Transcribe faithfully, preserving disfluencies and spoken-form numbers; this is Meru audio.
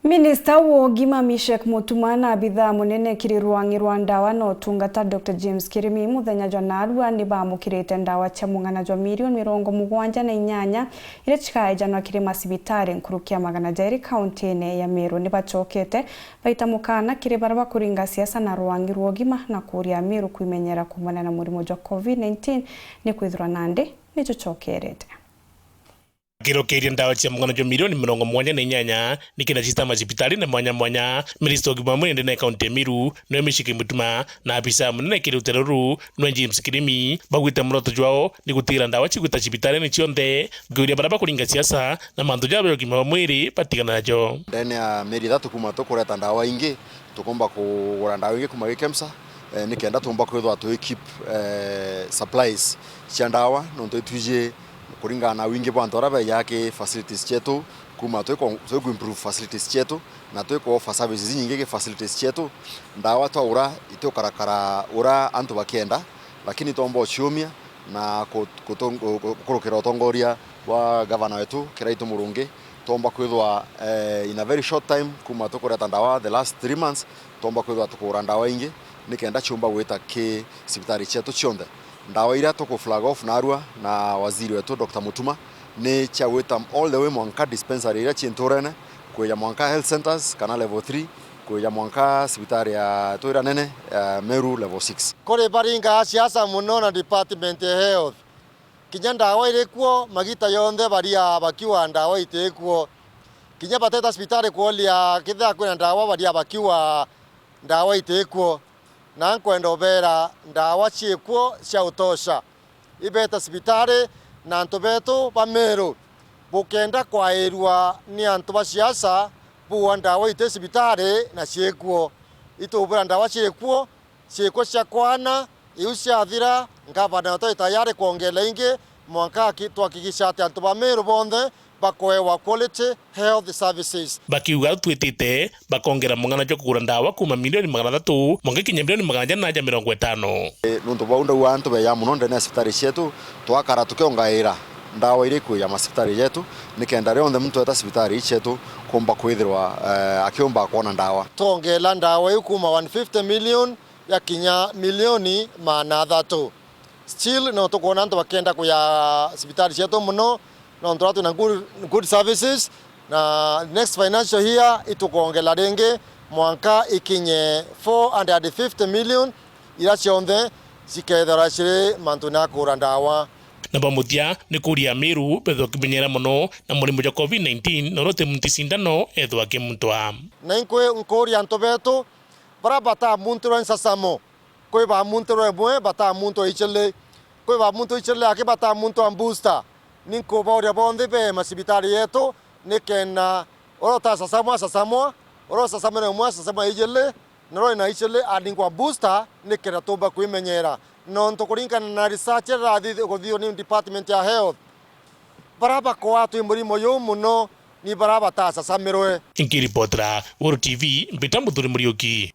Minista wa ugima Mishek Mutuma na abithaa munene kiri rwang'i rwa ndawa na utungata Doctor James Kirimi muthenya jwa naarua ni baamukirite ndawa cia mung'ana jwa milioni mirongo mugwanja na inyanya iria cikaejanwa kiri macibitari nkuruki ya magana jairi kauntine ya Meru. Ni bacokete baita mukana kiri baria bakuringa siasa na rwang'i rwa ugima na kuuria Ameru kwimenyera kuumana na murimo jwa covid nineteen ni kwithirwa nandi ni jucokerete. Akirokeria ndawa cia mung'ana jwa milioni mirongo mugwanja na inyanya ni kenda cita macibitari na mwanya mwanya, minista wa ugima wa mwiri ndene ya kaunti ya Meru niwe Mishek Mutuma na abisa munene kiri rutere ruru niwe James Kirimi baugite muroto jwao ni gutigira ndawa cigwita cibitari-ini cionthe, nkiuria baria bakuringa siasa na mantu jaria ja ugima wa mwiri batigana najo. Ndene ya mieri ithatu kuma tukureta ndawa ingi, tukumba kugura ndawa ingi kuma gi KEMSA, eh, ni kenda tumba kwithwa twi keep, eh, supplies cia ndawa, nontu itwiji kuringana na wingi bwa antu baria bejaa ki facilities cietu, kuma twi ku, twi ku improve facilities cietu, na twi ku offer services inyingi ki facilities cietu. Ndawa twaura itukarakara uria antu bakienda, lakini twomba uciumia na ku, kutu, gukurukira utongoria bwa gavana wetu Kiraitu Murungi, twomba kwithwa, eh, in a very short time, kuma tukureta ndawa the last three months, twomba kwithwa tukugura ndawa ingi, ni kenda ciumba gwita ki cibitari cietu cionthe. Ndawa iria tuku flag off narua na waziri wetu Doctor Mutuma ni cia gwita all the way mwanka dispensary iria ci nturene, kwija mwanka health centers kana level three, kwija mwanka cibitari ya twira nene ya Meru level six. Kuri baringaa siasa muno na department ya health. Kinya ndawa iri kuo, magita yonthe baria bakiuga ndawa iti kuo. Kinya bateta cibitari kuuria kethira kwina ndawa, baria bakiuga ndawa iti kuo. Na nkwenda ubeera ndawa ciikuo cia utosha. Ibeta cibitari na antu betu ba Meru. Bukenda kwairua ni antu ba siasa, buuga ndawa iti cibitari na ciikuo. Itubwira ndawa ciikuo, ciikuo cia kwana, iu ciathira, ngavana wetu ari tayari kwongera ingi, mwanka aki-, twahakikisha ati antu ba Meru bonthe bakoewa quality health services. Bakiuga twitite bakongera mung'ana jwa kugura ndawa kuuma milioni magana athatu mwanka ikinya milioni magana jana ja mirongo itano. E, nuntu bau ndauga antu beja muno ndene ya cibitari cietu, twakara tukiongaira ndawa iria ikwija macibitari jetu, ni kenda rionthe muntu eta cibitari ii cietu kumba kwithirwa, e, akiumba kwona ndawa. Twongela ndawa iu kuuma one fifty million yakinya milioni magana athatu. Still, no tukwona antu bakienda kuja cibitari cietu muno, nontu turia twina good, good services, na next financial year itukwongela ringi mwanka ikinye four hundred fifty million, iria cionthe cikethirwa ciri mantune ya kugura ndawa. Na bwa muthia ni kuuria Amiru bethwe bakimenyera mono na murimo jwa covid nineteen, na uria uti muntu cindano ethwa akimuntwa. Na inkwi-, nkuuria antu betu baria batamuntirwe nsasamo, kwi bamuntirwe imwe batamuntwa icili, kwi bamuntwa icili aki batamuntwa booster. Ni nkubauria bonthe be macibitari yetu, nikenda uria utasasamwa asasamwa, uria usasamire imwe asasamwa ijili, na uria wina icili aningwa booster, nikenda tumba kwimenyera. Nontu kuringana na research iria irathi-, kuthithwa ni department ya health, baria bakwatwa i murimo juu muno ni baria batasasamirwe. Nkiripotera Guru T V, mbita Muthuri Muriuki.